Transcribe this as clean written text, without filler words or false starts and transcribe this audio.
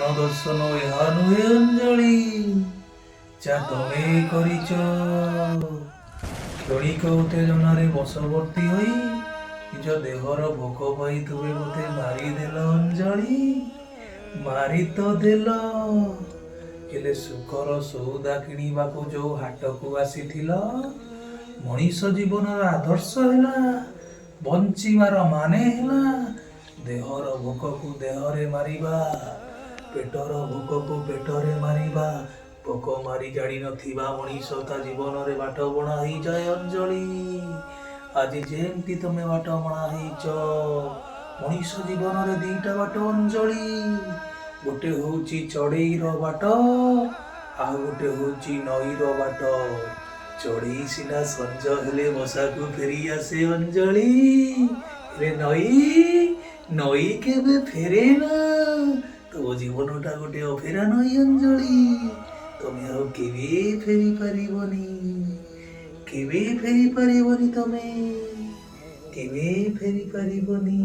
ଜୀବନ ଦର୍ଶନ ଏହା ନୁହେଁ ଅଞ୍ଜଳି, ଯା ତମେ କରିଛ। କ୍ଷଣିକ ଉତ୍ତେଜନାରେ ବଶବର୍ତ୍ତୀ ହୋଇ ନିଜ ଦେହର ଭୋକ ପାଇଁ ତୁମେ ମୋତେ ମାରିଦେଲ ଅଞ୍ଜଳି। ମାରି ତ ଦେଲ, ହେଲେ ସୁଖର ସଉଦା କିଣିବାକୁ ଯୋଉ ହାଟକୁ ଆସିଥିଲ, ମଣିଷ ଜୀବନର ଆଦର୍ଶ ହେଲା, ବଞ୍ଚିବାର ମାନେ ହେଲା ଦେହର ଭୋକକୁ ଦେହରେ ମାରିବା, ପେଟର ଭୋକକୁ ପେଟରେ ମାରିବା। ଭୋକ ମାରି ଜାଣିନଥିବା ମଣିଷ ତା ଜୀବନରେ ବାଟବଣା ହେଇଯାଏ ଅଞ୍ଜଳି। ଆଜି ଯେମିତି ତମେ ବାଟବଣା ହେଇଛ। ମଣିଷ ଜୀବନରେ ଦିଟା ବାଟ ଅଞ୍ଜଳି। ଗୋଟେ ହଉଛି ଚଢ଼େଇର ବାଟ, ଆଉ ଗୋଟେ ହଉଛି ନଈର ବାଟ। ଚଢ଼େଇ ସିନା ସଞ୍ଜ ହେଲେ ବସାକୁ ଫେରି ଆସେ ଅଞ୍ଜଳି, ହେଲେ ନଈ, ନଈ କେବେ ଫେରେ ନା। ତମ ଜୀବନଟା ଗୋଟେ ଅଫେରା ନଈ ଅଞ୍ଜଳି। ତମେ ଆଉ କେବେ ଫେରି ପାରିବନି, କେବେ ଫେରି ପାରିବନି, ତମେ କେବେ ଫେରି ପାରିବନି।